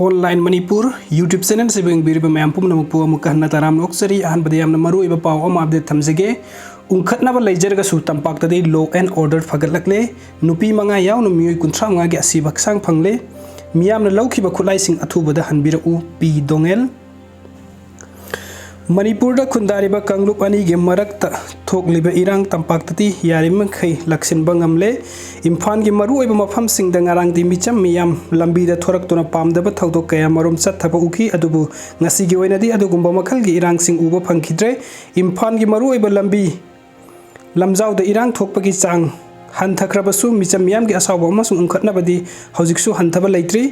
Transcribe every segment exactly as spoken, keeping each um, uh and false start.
Online Manipur YouTube channel ꯑꯁꯤꯕꯨ ꯌꯦꯡꯕꯤꯔꯤꯕ ꯃꯌꯥꯝ ꯄꯨꯝꯅꯃꯛꯄꯨ ꯑꯃꯨꯛꯀ ꯍꯟꯅ ꯇꯔꯥꯝꯅ ꯑꯣꯛꯆꯔꯤ꯫ ꯑꯍꯥꯟꯕꯗ ꯌꯥꯝꯅ ꯃꯔꯨꯑꯣꯏꯕ ꯄꯥꯎ ꯑꯃ update ꯊꯝꯖꯒꯦ꯫ ꯎꯪꯈꯠꯅꯕ ꯂꯩꯖꯔꯒꯁꯨ ꯇꯝꯄꯥꯛꯇꯗꯤ law and order ꯐꯒꯠꯂꯛꯂꯦ꯫ ꯅꯨꯄꯤ ꯃꯉꯥ ꯌꯥꯎꯅ ꯃꯤꯑꯣꯏ ꯀꯨꯟꯊ꯭ꯔꯥ ꯃꯉꯥꯒꯤ ꯑꯁꯤꯕ ꯍꯛꯆꯥꯡ ꯐꯪꯂꯦ꯫ ꯃꯤꯌꯥꯝꯅ ꯂꯧꯈꯤꯕ ꯈꯨꯠꯂꯥꯏꯁꯤꯡ ꯑꯊꯨꯕꯗ ꯍꯟꯕꯤꯔꯛꯎ, ꯄꯤ ꯗꯣꯉꯦꯜ꯫ ꯃꯅꯤꯄꯨꯔꯗ ꯈꯨꯟꯗꯥꯔꯤꯕ ꯀꯥꯡꯂꯨꯞ ꯑꯅꯤꯒꯤ ꯃꯔꯛꯇ ꯊꯣꯛꯂꯤꯕ ꯏꯔꯥꯡ ꯇꯝꯄꯥꯛꯇꯗꯤ ꯌꯥꯔꯤꯕꯃꯈꯩ ꯂꯥꯛꯁꯤꯟꯕ ꯉꯝꯂꯦ꯫ ꯏꯝꯐꯥꯜꯒꯤ ꯃꯔꯨꯑꯣꯏꯕ ꯃꯐꯝꯁꯤꯡꯗ ꯉꯔꯥꯡꯗꯤ ꯃꯤꯆꯝ ꯃꯤꯌꯥꯝ ꯂꯝꯕꯤꯗ ꯊꯣꯔꯛꯇꯨꯅ ꯄꯥꯝꯗꯕ ꯊꯧꯗꯣꯛ ꯀꯌꯥ ꯃꯔꯨꯝ ꯆꯠꯊꯕ ꯎꯈꯤ, ꯑꯗꯨꯕꯨ ꯉꯁꯤꯒꯤ ꯑꯣꯏꯅꯗꯤ ꯑꯗꯨꯒꯨꯝꯕ ꯃꯈꯜꯒꯤ ꯏꯔꯥꯡꯁꯤꯡ ꯎꯕ ꯐꯪꯈꯤꯗ꯭ꯔꯦ꯫ ꯏꯝꯐꯥꯜꯒꯤ ꯃꯔꯨꯑꯣꯏꯕ ꯂꯝꯕꯤ ꯂꯝꯖꯥꯎꯗ ꯏꯔꯥꯡ ꯊꯣꯛꯄꯒꯤ ꯆꯥꯡ ꯍꯟꯊꯈ꯭ꯔꯕꯁꯨ, ꯃꯤꯆꯝ ꯃꯤꯌꯥꯝꯒꯤ ꯑꯁꯥꯎꯕ ꯑꯃꯁꯨꯡ ꯎꯪꯈꯠꯅꯕꯗꯤ ꯍꯧꯖꯤꯛꯁꯨ ꯍꯟꯊꯕ ꯂꯩꯇ꯭ꯔꯤ꯫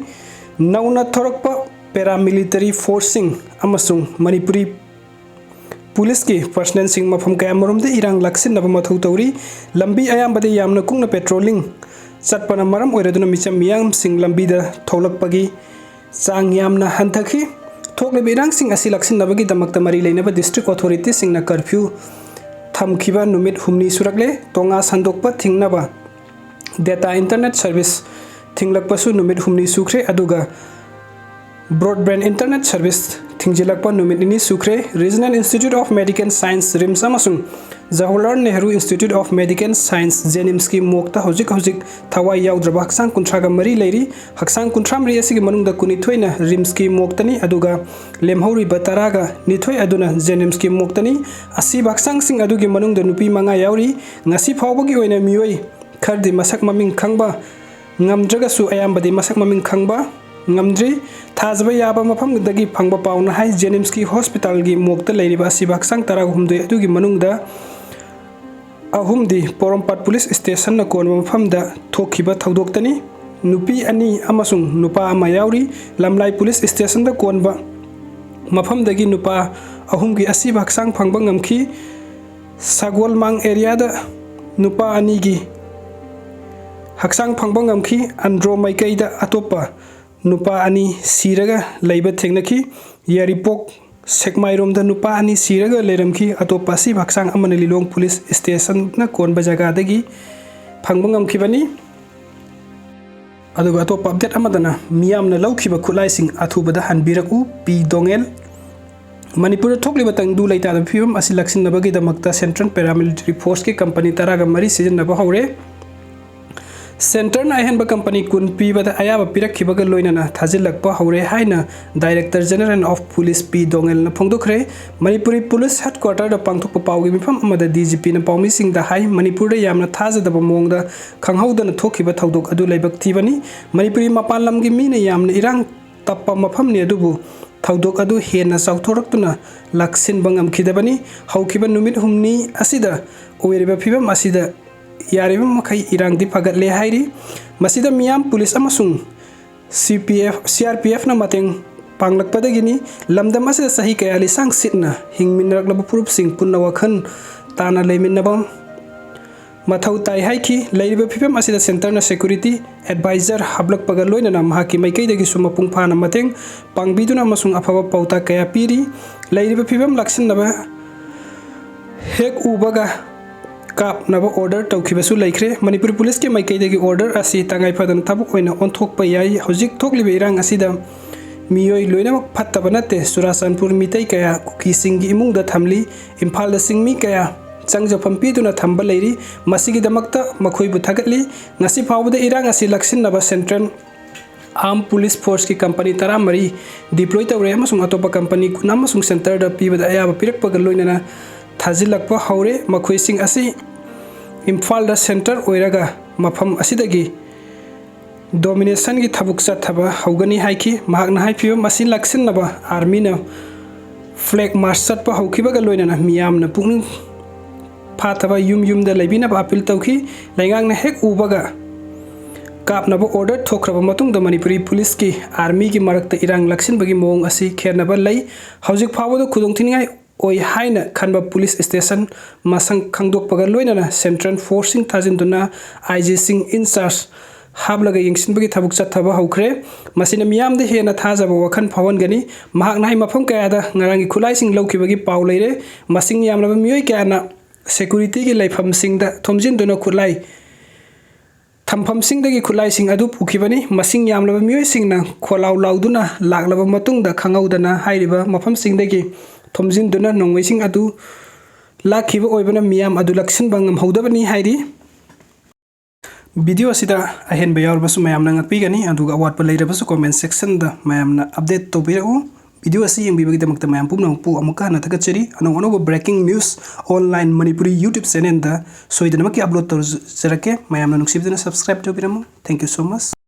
ꯅꯧꯅ ꯊꯣꯔꯛꯄ paramilitary forceꯁꯤꯡ ꯑꯃꯁꯨꯡ ꯃꯅꯤꯄꯨꯔꯤ ꯄꯨꯂꯤꯁꯀꯤ personnelꯁꯤꯡ ꯃꯐꯝ ꯀꯌꯥꯃꯔꯣꯝꯗ ꯏꯔꯥꯡ ꯂꯥꯛꯁꯤꯟꯅꯕ ꯃꯊꯧ ꯇꯧꯔꯤ꯫ ꯂꯝꯕꯤ ꯑꯌꯥꯝꯕꯗ ꯌꯥꯝꯅ ꯀꯨꯡꯅ patrolling ꯆꯠꯄꯅ ꯃꯔꯝ ꯑꯣꯏꯔꯗꯨꯅ ꯃꯤꯆꯝ ꯃꯤꯌꯥꯝꯁꯤꯡ ꯂꯝꯕꯤꯗ ꯊꯣꯛꯂꯛꯄꯒꯤ ꯆꯥꯡ ꯌꯥꯝꯅ ꯍꯟꯊꯈꯤ꯫ ꯊꯣꯛꯂꯤꯕ ꯏꯔꯥꯡꯁꯤꯡ ꯑꯁꯤ ꯂꯥꯛꯁꯤꯟꯅꯕꯒꯤꯗꯃꯛꯇ ꯃꯔꯤ ꯂꯩꯅꯕ district authorityꯁꯤꯡꯅ curfew ꯊꯝꯈꯤꯕ ꯅꯨꯃꯤꯠ ꯍꯨꯝꯅꯤ ꯁꯨꯔꯛꯂꯦ꯫ ꯇꯣꯉꯥ ꯁꯟꯗꯣꯛꯄ ꯊꯤꯡꯅꯕ data internet service ꯊꯤꯡꯂꯛꯄꯁꯨ ꯅꯨꯃꯤꯠ ꯍꯨꯝꯅꯤ ꯁꯨꯈ꯭ꯔꯦ, ꯑꯗꯨꯒ broadband internet service ꯊꯤꯡꯖꯤꯜꯂꯛꯄ ꯅꯨꯃꯤꯠ ꯅꯤꯅꯤ ꯁꯨꯈ꯭ꯔꯦ꯫ Regional Institute of Medical Science, RIMS, ꯑꯃꯁꯨꯡ Jawaharlal Nehru Institute of Medical Science, JNIMSꯀꯤ mockꯇ ꯍꯧꯖꯤꯛ ꯍꯧꯖꯤꯛ ꯊꯋꯥꯏ ꯌꯥꯎꯗ꯭ꯔꯕ ꯍꯛꯆꯥꯡ ꯀꯨꯟꯊ꯭ꯔꯥꯒ ꯃꯔꯤ ꯂꯩꯔꯤ꯫ ꯍꯛꯆꯥꯡ ꯀꯨꯟꯊ꯭ꯔꯥ ꯃꯔꯤ ꯑꯁꯤꯒꯤ ꯃꯅꯨꯡꯗ ꯀꯨꯟꯅꯤꯊꯣꯏꯅ RIMSꯀꯤ mockꯇꯅꯤ, ꯑꯗꯨꯒ ꯂꯦꯝꯍꯧꯔꯤꯕ ꯇꯔꯥꯒ ꯅꯤꯊꯣꯏ ꯑꯗꯨꯅ JNIMSꯀꯤ mockꯇꯅꯤ꯫ ꯑꯁꯤꯕ ꯍꯛꯆꯥꯡꯁꯤꯡ ꯑꯗꯨꯒꯤ ꯃꯅꯨꯡꯗ ꯅꯨꯄꯤ ꯃꯉꯥ ꯌꯥꯎꯔꯤ꯫ ꯉꯁꯤ ꯐꯥꯎꯕꯒꯤ ꯑꯣꯏꯅ ꯃꯤꯑꯣꯏ ꯈꯔꯗꯤ ꯃꯁꯛ ꯃꯃꯤꯡ ꯈꯪꯕ ꯉꯝꯗ꯭ꯔꯒꯁꯨ, ꯑꯌꯥꯝꯕꯗꯤ ꯃꯁꯛ ꯃꯃꯤꯡ ꯈꯪꯕ ꯉꯝꯗ꯭ꯔꯤ꯫ ꯊꯥꯖꯕ ꯌꯥꯕ ꯃꯐꯝꯗꯒꯤ ꯐꯪꯕ ꯄꯥꯎꯅ ꯍꯥꯏ, JNIMSꯀꯤ hospitalꯒꯤ mockꯇ ꯂꯩꯔꯤꯕ ꯑꯁꯤꯕ ꯍꯛꯆꯥꯡ ꯇꯔꯥꯍꯨꯝꯗꯣꯏ ꯑꯗꯨꯒꯤ ꯃꯅꯨꯡꯗ ꯑꯍꯨꯝꯗꯤ ꯄꯣꯔꯣꯝꯄꯥꯠ police stationꯅ ꯀꯣꯟꯕ ꯃꯐꯝꯗ ꯊꯣꯛꯈꯤꯕ ꯊꯧꯗꯣꯛꯇꯅꯤ꯫ ꯅꯨꯄꯤ ꯑꯅꯤ ꯑꯃꯁꯨꯡ ꯅꯨꯄꯥ ꯑꯃ ꯌꯥꯎꯔꯤ꯫ ꯂꯝꯂꯥꯏ police stationꯗ ꯀꯣꯟꯕ ꯃꯐꯝꯗꯒꯤ ꯅꯨꯄꯥ ꯑꯍꯨꯝꯒꯤ ꯑꯁꯤꯕ ꯍꯛꯆꯥꯡ ꯐꯪꯕ ꯉꯝꯈꯤ꯫ ꯁꯒꯣꯜꯃꯥꯡ areaꯗ ꯅꯨꯄꯥ ꯑꯅꯤꯒꯤ ꯍꯛꯆꯥꯡ ꯐꯪꯕ ꯉꯝꯈꯤ꯫ ꯑꯟꯗ꯭ꯔꯣ ꯃꯥꯏꯀꯩꯗ ꯑꯇꯣꯞꯄ ꯅꯨꯄꯥ ꯑꯅꯤ ꯁꯤꯔꯒ ꯂꯩꯕ ꯊꯦꯡꯅꯈꯤ꯫ ꯌꯥꯏꯔꯤꯄꯣꯛ ꯁꯦꯛꯃꯥꯏꯔꯣꯝꯗ ꯅꯨꯄꯥ ꯑꯅꯤ ꯁꯤꯔꯒ ꯂꯩꯔꯝꯈꯤ꯫ ꯑꯇꯣꯞꯄ ꯑꯁꯤꯕ ꯍꯛꯆꯥꯡ ꯑꯃꯅ ꯂꯤꯂꯣꯡ police stationꯅ ꯀꯣꯟꯕ ꯖꯒꯥꯗꯒꯤ ꯐꯪꯕ ꯉꯝꯈꯤꯕꯅꯤ꯫ ꯑꯗꯨꯒ ꯑꯇꯣꯞꯄ ꯑꯞꯗꯦꯠ ꯑꯃꯗꯅ, ꯃꯤꯌꯥꯝꯅ ꯂꯧꯈꯤꯕ ꯈꯨꯠꯂꯥꯏꯁꯤꯡ ꯑꯊꯨꯕꯗ ꯍꯟꯕꯤꯔꯛꯎ, ꯄꯤ ꯗꯣꯉꯦꯜ꯫ ꯃꯅꯤꯄꯨꯔꯗ ꯊꯣꯛꯂꯤꯕ ꯇꯪꯗꯨ ꯂꯩꯇꯥꯗꯕ ꯐꯤꯕꯝ ꯑꯁꯤ ꯂꯥꯛꯁꯤꯟꯅꯕꯒꯤꯗꯃꯛꯇ ꯁꯦꯟꯇ꯭ꯔꯦꯜ ꯄꯦꯔꯥꯃꯤꯂꯤꯇꯔꯤ ꯐꯣꯔꯁꯀꯤ ꯀꯝꯄꯅꯤ ꯇꯔꯥꯒ ꯃꯔꯤ ꯁꯤꯖꯤꯟꯅꯕ ꯍꯧꯔꯦ꯫ ꯁꯦꯟꯇꯔꯅ ꯑꯍꯦꯟꯕ ꯀꯝꯄꯅꯤ ꯀꯨꯟ ꯄꯤꯕꯗ ꯑꯌꯥꯕ ꯄꯤꯔꯛꯈꯤꯕꯒ ꯂꯣꯏꯅꯅ ꯊꯥꯖꯤꯜꯂꯛꯄ ꯍꯧꯔꯦ ꯍꯥꯏꯅ Director General of Police P ꯗꯣꯉꯦꯜꯅ ꯐꯣꯡꯗꯣꯛꯈ꯭ꯔꯦ꯫ ꯃꯅꯤꯄꯨꯔꯤ ꯄꯨꯂꯤꯁ ꯍꯦꯗꯀ꯭ꯋꯥꯇꯔꯗ ꯄꯥꯡꯊꯣꯛꯄ ꯄꯥꯎꯒꯤ ꯃꯤꯐꯝ ꯑꯃꯗ ꯗꯤ ꯖꯤ ꯄꯤꯅ ꯄꯥꯎꯃꯤꯁꯤꯡꯗ ꯍꯥꯏ, ꯃꯅꯤꯄꯨꯔꯗ ꯌꯥꯝꯅ ꯊꯥꯖꯗꯕ ꯃꯑꯣꯡꯗ ꯈꯪꯍꯧꯗꯅ ꯊꯣꯛꯈꯤꯕ ꯊꯧꯗꯣꯛ ꯑꯗꯨ ꯂꯥꯏꯕꯛ ꯊꯤꯕꯅꯤ꯫ ꯃꯅꯤꯄꯨꯔꯤ ꯃꯄꯥꯟ ꯂꯝꯒꯤ ꯃꯤꯅ ꯌꯥꯝꯅ ꯏꯔꯥꯡ ꯇꯞꯄ ꯃꯐꯝꯅꯤ, ꯑꯗꯨꯕꯨ ꯊꯧꯗꯣꯛ ꯑꯗꯨ ꯍꯦꯟꯅ ꯆꯥꯎꯊꯣꯔꯛꯇꯨꯅ ꯂꯥꯛꯁꯤꯟꯕ ꯉꯝꯈꯤꯗꯕꯅꯤ꯫ ꯍꯧꯈꯤꯕ ꯅꯨꯃꯤꯠ ꯍꯨꯝꯅꯤ ꯑꯁꯤꯗ ꯑꯣꯏꯔꯤꯕ ꯐꯤꯕꯝ ꯑꯁꯤꯗ ꯌꯥꯔꯤꯕ ꯃꯈꯩ ꯏꯔꯥꯡꯗꯤ ꯐꯒꯠꯂꯦ ꯍꯥꯏꯔꯤ꯫ ꯃꯁꯤꯗ ꯃꯤꯌꯥꯝ, ꯄꯨꯂꯤꯁ ꯑꯃꯁꯨꯡ ꯁꯤ P F, C R P ꯑꯦꯐꯅ ꯃꯇꯦꯡ ꯄꯥꯡꯂꯛꯄꯗꯒꯤꯅꯤ꯫ ꯂꯝꯗꯝ ꯑꯁꯤꯗ ꯆꯍꯤ ꯀꯌꯥ ꯂꯤꯁꯥꯡ ꯁꯤꯠꯅ ꯍꯤꯡꯃꯤꯟꯅꯔꯛꯂꯕ ꯐꯨꯔꯨꯞꯁꯤꯡ ꯄꯨꯟꯅ ꯋꯥꯈꯜ ꯇꯥꯅ ꯂꯩꯃꯤꯟꯅꯕ ꯃꯊꯧ ꯇꯥꯏ ꯍꯥꯏꯈꯤ꯫ ꯂꯩꯔꯤꯕ ꯐꯤꯕꯝ ꯑꯁꯤꯗ ꯁꯦꯟꯇꯔꯅ ꯁꯦꯀ꯭ꯌꯨꯔꯤꯇꯤ ꯑꯦꯗꯚꯥꯏꯖꯔ ꯍꯥꯞꯂꯛꯄꯒ ꯂꯣꯏꯅꯅ ꯃꯍꯥꯛꯀꯤ ꯃꯥꯏꯀꯩꯗꯒꯤꯁꯨ ꯃꯄꯨꯡ ꯐꯥꯅ ꯃꯇꯦꯡ ꯄꯥꯡꯕꯤꯗꯨꯅ ꯑꯃꯁꯨꯡ ꯑꯐꯕ ꯄꯥꯎꯇꯥꯛ ꯀꯌꯥ ꯄꯤꯔꯤ꯫ ꯂꯩꯔꯤꯕ ꯐꯤꯕꯝ ꯂꯥꯛꯁꯤꯟꯅꯕ ꯍꯦꯛ ꯎꯕꯒ ꯀꯥꯞꯅꯕ ꯑꯣꯔꯗꯔ ꯇꯧꯈꯤꯕꯁꯨ ꯂꯩꯈ꯭ꯔꯦ꯫ ꯃꯅꯤꯄꯨꯔ ꯄꯨꯂꯤꯁꯀꯤ ꯃꯥꯏꯀꯩꯗꯒꯤ ꯑꯣꯔꯗꯔ ꯑꯁꯤ ꯇꯉꯥꯏ ꯐꯗꯅ ꯊꯕꯛ ꯑꯣꯏꯅ ꯑꯣꯟꯊꯣꯛꯄ ꯌꯥꯏ꯫ ꯍꯧꯖꯤꯛ ꯊꯣꯛꯂꯤꯕ ꯏꯔꯥꯡ ꯑꯁꯤꯗ ꯃꯤꯑꯣꯏ ꯂꯣꯏꯅꯃꯛ ꯐꯠꯇꯕ ꯅꯠꯇꯦ꯫ ꯆꯨꯔꯥꯆꯥꯟꯄꯨꯔ ꯃꯤꯇꯩ ꯀꯌꯥ ꯀꯨꯀꯤꯁꯤꯡꯒꯤ ꯏꯃꯨꯡꯗ ꯊꯝꯂꯤ꯫ ꯏꯝꯐꯥꯜꯗ ꯆꯤꯡꯃꯤ ꯀꯌꯥ ꯆꯪꯖꯐꯝ ꯄꯤꯗꯨꯅ ꯊꯝꯕ ꯂꯩꯔꯤ꯫ ꯃꯁꯤꯒꯤꯗꯃꯛꯇ ꯃꯈꯣꯏꯕꯨ ꯊꯥꯒꯠꯂꯤ꯫ ꯉꯁꯤ ꯐꯥꯎꯕꯗ ꯏꯔꯥꯡ ꯑꯁꯤ ꯂꯥꯛꯁꯤꯟꯅꯕ ꯁꯦꯟꯇ꯭ꯔꯦꯜ ꯑꯥꯔꯝ ꯄꯨꯂꯤꯁ ꯐꯣꯔꯁꯀꯤ ꯀꯝꯄꯅꯤ ꯇꯔꯥꯃꯔꯤ ꯗꯤꯄ꯭ꯂꯣꯏ ꯇꯧꯔꯦ ꯑꯃꯁꯨꯡ ꯑꯇꯣꯞꯄ ꯀꯝꯄꯅꯤ ꯀꯨꯟ ꯑꯃꯁꯨꯡ ꯁꯦꯟꯇꯔꯗ ꯄꯤꯕꯗ ꯑꯌꯥꯕ ꯄꯤꯔꯛꯄꯒ ꯂꯣꯏꯅꯅ ꯊꯥꯖꯤꯜꯂꯛꯄ ꯍꯧꯔꯦ꯫ ꯃꯈꯣꯏꯁꯤꯡ ꯑꯁꯤ ꯏꯝꯐꯥꯜꯗ ꯁꯦꯟꯇꯔ ꯑꯣꯏꯔꯒ ꯃꯐꯝ ꯑꯁꯤꯗꯒꯤ ꯗꯣꯃꯤꯅꯦꯁꯟꯒꯤ ꯊꯕꯛ ꯆꯠꯊꯕ ꯍꯧꯒꯅꯤ ꯍꯥꯏꯈꯤ꯫ ꯃꯍꯥꯛꯅ ꯍꯥꯏ, ꯐꯤꯕꯝ ꯑꯁꯤ ꯂꯥꯛꯁꯤꯟꯅꯕ ꯑꯥꯔꯃꯤꯅ ꯐ꯭ꯂꯦꯒ ꯃꯥꯔꯆ ꯆꯠꯄ ꯍꯧꯈꯤꯕꯒ ꯂꯣꯏꯅꯅ ꯃꯤꯌꯥꯝꯅ ꯄꯨꯛꯅꯤꯡ ꯐꯥꯊꯕ ꯌꯨꯝ ꯌꯨꯝꯗ ꯂꯩꯕꯤꯅꯕ ꯑꯄꯤꯜ ꯇꯧꯈꯤ꯫ ꯂꯩꯉꯥꯛꯅ ꯍꯦꯛ ꯎꯕꯒ ꯀꯥꯞꯅꯕ ꯑꯣꯔꯗꯔ ꯊꯣꯛꯈ꯭ꯔꯕ ꯃꯇꯨꯡꯗ ꯃꯅꯤꯄꯨꯔꯤ ꯄꯨꯂꯤꯁꯀꯤ ꯑꯥꯔꯃꯤꯒꯤ ꯃꯔꯛꯇ ꯏꯔꯥꯡ ꯂꯥꯛꯁꯤꯟꯕꯒꯤ ꯃꯑꯣꯡ ꯑꯁꯤ ꯈꯦꯠꯅꯕ ꯂꯩ꯫ ꯍꯧꯖꯤꯛ ꯐꯥꯎꯕꯗ ꯈꯨꯗꯣꯡꯊꯤꯅꯤꯡꯉꯥꯏ ꯑꯣꯏ ꯍꯥꯏꯅ ꯈꯟꯕ ꯄꯨꯂꯤꯁ ꯁ꯭ꯇꯦꯁꯟ ꯃꯁꯛ ꯈꯪꯗꯣꯛꯄꯒ ꯂꯣꯏꯅꯅ ꯁꯦꯟꯇ꯭ꯔꯦꯜ ꯐꯣꯔꯁꯁꯤꯡ ꯊꯥꯖꯤꯟꯗꯨꯅ ꯑꯥꯏ ꯖꯤꯁꯤꯡ ꯏꯟ ꯆꯥꯔꯖ ꯍꯥꯞꯂꯒ ꯌꯦꯡꯁꯤꯟꯕꯒꯤ ꯊꯕꯛ ꯆꯠꯊꯕ ꯍꯧꯈ꯭ꯔꯦ꯫ ꯃꯁꯤꯅ ꯃꯤꯌꯥꯝꯗ ꯍꯦꯟꯅ ꯊꯥꯖꯕ ꯋꯥꯈꯜ ꯐꯥꯎꯍꯟꯒꯅꯤ꯫ ꯃꯍꯥꯛꯅ ꯍꯥꯏ, ꯃꯐꯝ ꯀꯌꯥꯗ ꯉꯔꯥꯡꯒꯤ ꯈꯨꯠꯂꯥꯏꯁꯤꯡ ꯂꯧꯈꯤꯕꯒꯤ ꯄꯥꯎ ꯂꯩꯔꯦ꯫ ꯃꯁꯤꯡ ꯌꯥꯝꯂꯕ ꯃꯤꯑꯣꯏ ꯀꯌꯥꯅ ꯁꯦꯀ꯭ꯌꯨꯔꯤꯇꯤꯒꯤ ꯂꯩꯐꯝꯁꯤꯡꯗ ꯊꯣꯝꯖꯤꯟꯗꯨꯅ ꯈꯨꯠꯂꯥꯏ ꯊꯝꯐꯝꯁꯤꯡꯗꯒꯤ ꯈꯨꯠꯂꯥꯏꯁꯤꯡ ꯑꯗꯨ ꯄꯨꯈꯤꯕꯅꯤ꯫ ꯃꯁꯤꯡ ꯌꯥꯝꯂꯕ ꯃꯤꯑꯣꯏꯁꯤꯡꯅ ꯈꯣꯜꯂꯥꯎ ꯂꯥꯎꯗꯨꯅ ꯂꯥꯛꯂꯕ ꯃꯇꯨꯡꯗ, ꯈꯪꯍꯧꯗꯅ ꯍꯥꯏꯔꯤꯕ ꯃꯐꯝꯁꯤꯡꯗꯒꯤ ꯊꯣꯝꯖꯤꯟꯗꯨꯅ ꯅꯣꯡꯃꯩꯁꯤꯡ ꯑꯗꯨ ꯂꯥꯛꯈꯤꯕ ꯑꯣꯏꯕꯅ, ꯃꯤꯌꯥꯝ ꯑꯗꯨ ꯂꯥꯛꯁꯤꯟꯕ ꯉꯝꯍꯧꯗꯕꯅꯤ ꯍꯥꯏꯔꯤ꯫ ꯚꯤꯗꯤꯑꯣ ꯑꯁꯤꯗ ꯑꯍꯦꯟꯕ ꯌꯥꯎꯔꯕꯁꯨ ꯃꯌꯥꯝꯅ ꯉꯥꯛꯄꯤꯒꯅꯤ, ꯑꯗꯨꯒ ꯑꯋꯥꯠꯄ ꯂꯩꯔꯕꯁꯨ comment section ꯗ ꯃꯌꯥꯝꯅ update ꯇꯧꯕꯤꯔꯛꯎ꯫ ꯚꯤꯗꯤꯑꯣ ꯑꯁꯤ ꯌꯦꯡꯕꯤꯕꯒꯤꯗꯃꯛꯇ ꯃꯌꯥꯝ ꯄꯨꯝꯅꯃꯛꯄꯨ ꯑꯃꯨꯛꯀ ꯍꯟꯅ ꯊꯥꯒꯠꯆꯔꯤ꯫ ꯑꯅꯧ ꯑꯅꯧꯕ breaking news online Manipuri YouTube channel ꯗ ꯁꯣꯏꯗꯅꯃꯛꯀꯤ upload ꯇꯧꯖꯔꯛꯀꯦ꯫ ꯃꯌꯥꯝꯅ ꯅꯨꯡꯁꯤꯕꯤꯗꯨꯅ subscribe ꯇꯧꯕꯤꯔꯝꯃꯨ꯫ Thank you so much꯫